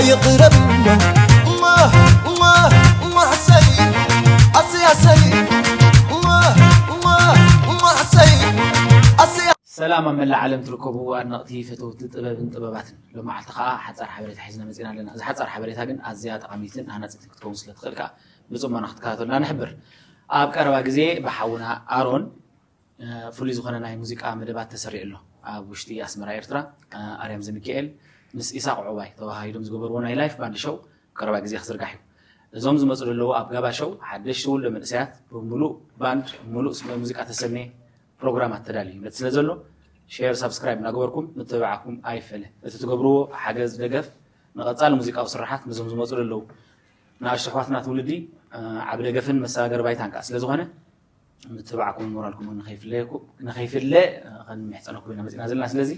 ይቕረብ እሞ እሞ እሞ እሞ ኣሰይ ኣሰይ ኣሰይ እሞ እሞ እሞ ኣሰይ ኣሰይ ሰላም ኣብ መላእ ዓለም ትርከቡ ኣድነቕቲ ፈተውቲ ጥበብን ጥበባትን፣ ሎማዓልቲ ከዓ ሓፃር ሓበሬታ ሒዝና መፂና ኣለና። እዚ ሓፃር ሓበሬታ ግን ኣዝያ ጠቓሚትን ሃናፂትን ክትከውን ስለ ትኽእል ከዓ ብፅሞና ክትከታተሉና ንሕብር። ኣብ ቀረባ ግዜ ብሓውና ኣሮን ፍሉይ ዝኾነ ናይ ሙዚቃ መደባት ተሰሪዑ ኣሎ። ኣብ ውሽጢ ኣስመራ ኤርትራ ኣርያም ዘሚካኤል ምስ ኢሳቕ ዑባይ ተዋሃሂዶም ዝገበርዎ ናይ ላይፍ ባንድ ሸው ቀረባ ግዜ ክዝርጋሕ እዩ። እዞም ዝመፁ ዘለዉ ኣብ ጋባ ሸው ሓደሽቲ ውልዶ መንእሰያት ብምሉእ ባንድ፣ ሙሉእ ስነ ሙዚቃ ተሰነየ ፕሮግራማት ተዳልዩ ይመፅ ስለ ዘሎ፣ ሼር ሳብስክራይብ እናገበርኩም ምትብባዓኩም ኣይፈለ። እቲ ትገብርዎ ሓገዝ ደገፍ ንቐፃሊ ሙዚቃዊ ስራሓት ነዞም ዝመፁ ዘለዉ ንኣሽቱ ኣሕዋትና ትውልዲ ዓቢ ደገፍን መሰጋገሪ ባይታን ከዓ ስለ ዝኾነ ምትብባዕኩምን ሞራልኩምን ንኸይፍለ ክንምሕፀነኩም ኢና መፂና ዘለና። ስለዚ